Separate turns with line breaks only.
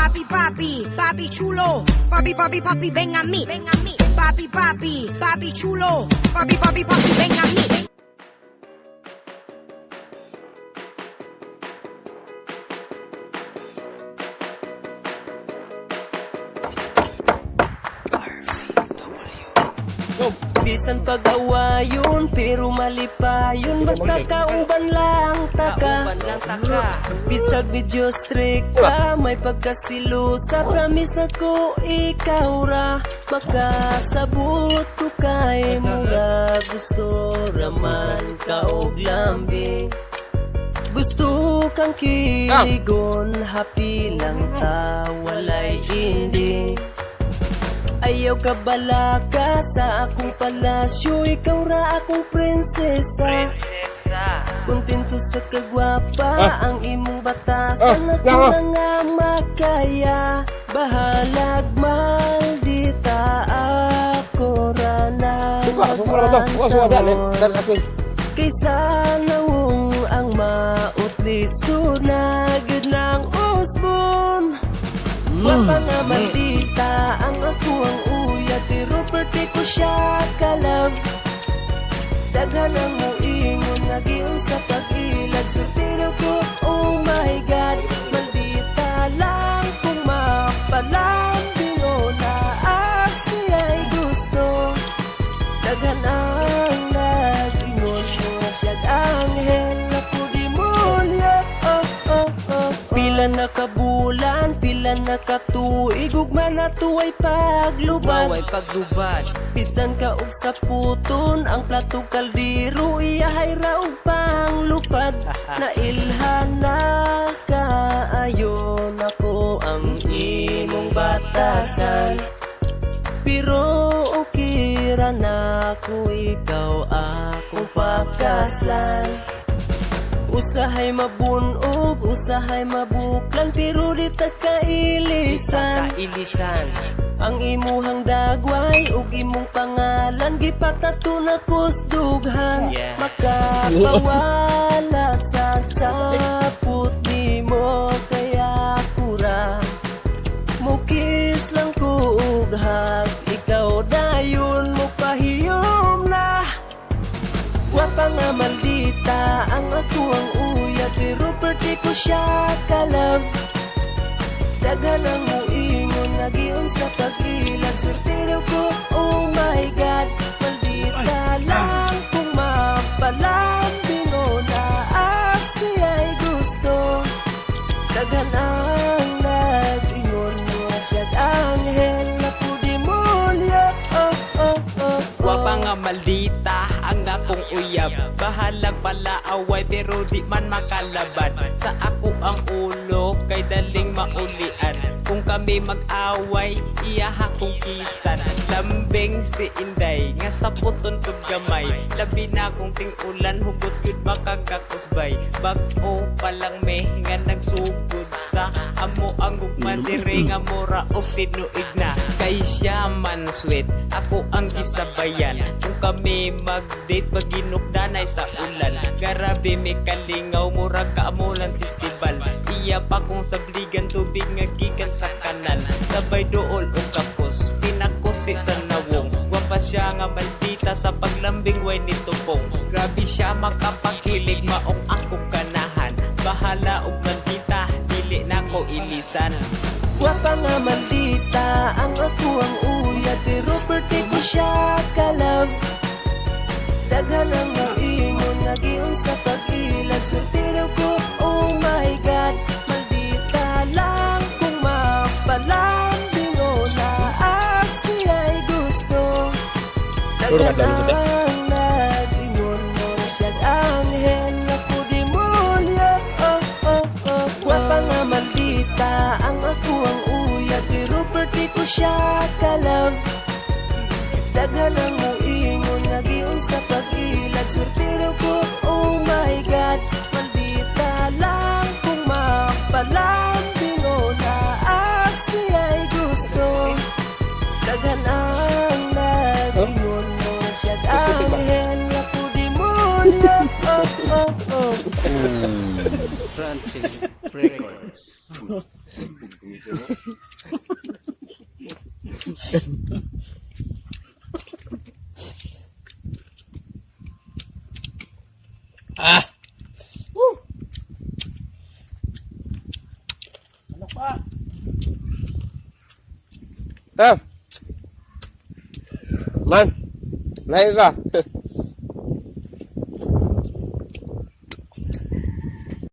Papi, papi, papi chulo. Papi, papi, papi, ven a mí. Ven a mí. Papi, papi, papi chulo. Papi, papi, papi, ven a mí.
Bisan pag-awayon pero malipayon, basta kauban lang taka. Bisag medyo strict ka, may pagkasilusa. Promise na ko ikaw ra makasabot ko kay mga gusto raman ka og lambing. Gusto kang kiligon, happy lang ta, walay ending. Ayaw ka balaka sa akong palasyo, ikaw ra akong prinsesa. Kontento sa kagwapa, ang imong batasan ako na nga makaya. Bahalag maldita ako ra na
Suka, suka ra ba to? Suka, suka dan, dan asin.
kaysa nawong ang mautliso na gud ng usbon. Wapa nga maldita ang ako ang uya, pero perte ko siya ka-love. Daghan ang muingon nga giun sa pag-ilad. Swerte ko, oh my God. Maldita lang kung mapalambing o naasiya'y gusto. Daghan ang nag-ingon nga siya'g anghel na po demonyo. Oh. Pila na kabulan, pila na katuig, ugma na tuway paglubad.
Paglubad.
Bisan ka og sa puton, ang plato kaldero, iyahay ra og panglupad. Nailhan na kaayo nako ang imong batasan. Pero okay ra na ko ikaw akong pakaslan. Usahay mabunog, usahay mabuklan, pero di ta kailisan.
Kailisan.
Ang imuhang dagway ug imong pangalan gipatato na kusdughan. Makapawala sa sapot nimo kaya kura. Mukis lang ko og hug, ikaw dayon mo pahiyom na. Wapa nga maldita ang ako ang uya, pero perte ko siya ka-love. Daghan ang muingon nga giun sa pag-ilad. Swerte daw ko, oh my God. Maldita lang kung mapalambing o naasiya'y gusto. Daghan ang nag-ingon nga siya'g anghel na po demonyo. Oh.
Wapa nga maldita ang akong uyab. Bahalag pala away pero di man makalabad. Sa ako ang ulo kay daling maulian. Kung kami mag-away, iyaha kong kisan. Lambing si Inday nga sa puton kog gamay. Labi na kung ting-ulan, hugot yun makagakusbay. Bag-o pa lang me nga nagsugod sa amo ang gugma dire nga mura og tinuig na. Kay siya man sweet, ako ang gisabayan. Kung kami mag-date paginukdanay sa ulan. Garabe may kalingaw, murag kaamulan festival. Iya pa kong sabligan tubig nga gikan sa kanal. Sabay dool og kapos, pinakusi sa nawong. Gwapa siya nga maldita sa paglambing way ni tupong. Grabe siya makapakilig, maong akong ganahan. Bahala og maldita, dili na ko ilisan.
Wapa nga maldita ang ako ang uya, pero perte ko siya ka-love. Daghan ang muingon nga giun sa pag-ilad. Swerte daw ko, oh my God. Maldita lang kung mapalambing o naasiya'y gusto.
Puro
Daghan
ka dali kita.
ang nag-ingon mo na siya'g anghel na po demonyo. Oh. Wapa nga maldita ang ako ang uya, pero perte ko siya ka-love. Daghan ang muingon nga giun sa pag-ilad. Swerte daw ko, oh my God. Maldita lang kung mapalambing o naasiya'y gusto. Daghan ang nag-ingon mo na siya'g
Discotheque ba?
anghel na po demonyo. Oh.
Francis Records.
Ah!
Ano pa?
Ah! Man! Lahi ka!